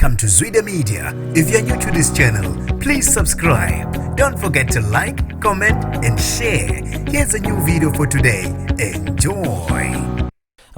Welcome to Zwida Media. If you're new to this channel, please subscribe. Don't forget to like, comment, and share. Here's a new video for today. Enjoy.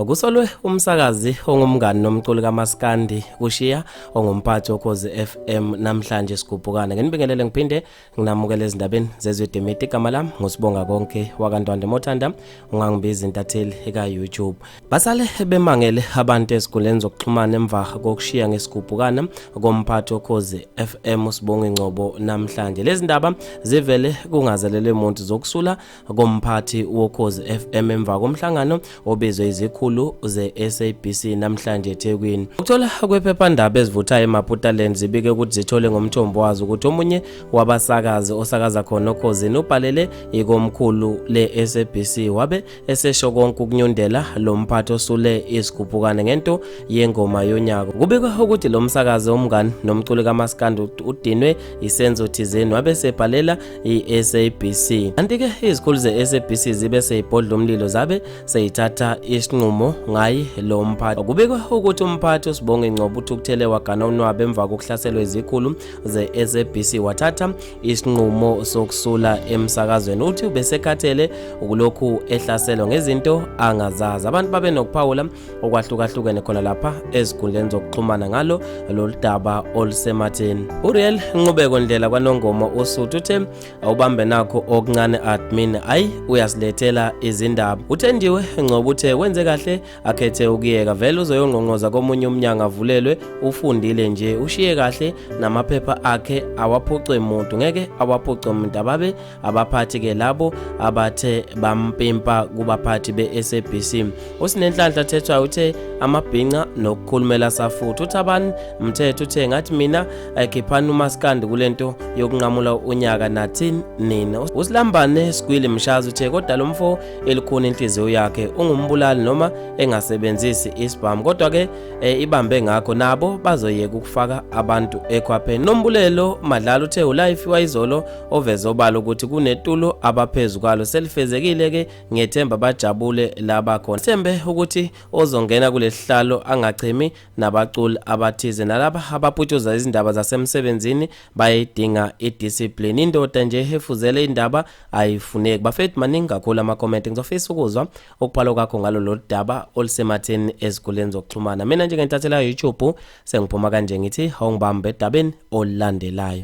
Kusolwe umsakazi ongumngani nomculi kaMaskandi kushiya ongumphathi woKhozi FM namhlanje sigubhukana. Nginibingelele ngiphinde nginamukele ezindabeni zezwe Media. Igama lami nguSibonga Konke wakaNtwande Mothanda, ungangibiza intatheli eka YouTube. Basale bemangele abantu ezinkundleni zokuxhumana emva kokushiya ngesigubhukana komphathi woKhozi FM uSibongi Ngcobo namhlanje. Lezi ndaba zivele kungazelelwe muntu zokusula komphathi woKhozi FM emva komhlangano obizwe izikhulu ze-SABC namhlanje eThekwini. Ukuthola kwephephandaba ezivuthayo eMaputaland zibike ukuthi zithole ngomthombo wazo ukuthi omunye wabasakazi osakaza khona oKhozini ubhalele ikomkhulu le-SABC wabe esesho konke ukunyundela lo mphathi osule isigubhukane ngento yengoma yonyaka. Kubikwa ukuthi lo msakazi omngani nomculi kaMaskandi udinwe isenzo thizeni wabe sebhalela i-SABC. Kanti-ke izikhulu ze-SABC zibe seyibhodla umlilo zabe seyithatha isinqumo ngaye lo mphathi. Kubikwa ukuthi umphathi uSibongi Ngcobo uthukuthele wagana unwabu emva kokuhlaselwa izikhulu ze-SABC wathatha isinqumo sokusula emsakazweni. Uthi ubesekhathele ukulokhu ehlaselwa ngezinto angazazi. Abantu babe nokuphawula okwahlukahlukene khona lapha ezinkundleni zokuxhumana ngalo lolu daba olusematheni. Uriel Nqubeko Ndlela kwaNongoma uSuthu uthe awubambe nakho okuncane admin, ayi uyasilethela izindaba. Uthendiwe Ngcobo uthe wenze kahle akhethe ukuyeka, vele uzoyongqongqoza komunye umnyango avulelwe, ufundile nje, ushiye kahle namaphepha akhe awaphucwe muntu, ngeke awaphucwe muntu. Ababe abaphathi ke labo abathe bampimpa kubaphathi be-SABC. USinenhlanhla Thethwayo uthe amabhinca nokukhulumela safuthi. UThabani Mthetho uthe ngathi mina akhiphani umaskandi kulento yokunqamula unyaka nathi nina. USilambane Sgwili Mshazi uthe kodwa lo mfo elikhuni inhliziyo yakhe, ungumbulali noma engasebenzisi isibhamu, kodwa ke ibambe ngakho nabo bazoyeka ukufaka abantu ekhwapheni. Nombulelo Madlala uthe ulife wayizolo oveze obala ukuthi kunetulo abaphezu kwalo selifezekile ke, ngethemba bajabule laba khona. Thembe ukuthi ozongena kulesihlalo angachemi nabaculi abathize nalaba abaputshuza izindaba zasemsebenzini bayidinga idiscipline. Indoda nje efuzele indaba ayifuneki. Bafethu, maningi kakhulu ama-comment, ngizofisa ukuzwa ukubhala kwakho ngalo lolu daba olusematheni ezinkundleni zokuxhumana. Mina njengentatheli ya YouTube sengiphuma kanje ngithi awungibambe edabeni olulandelayo.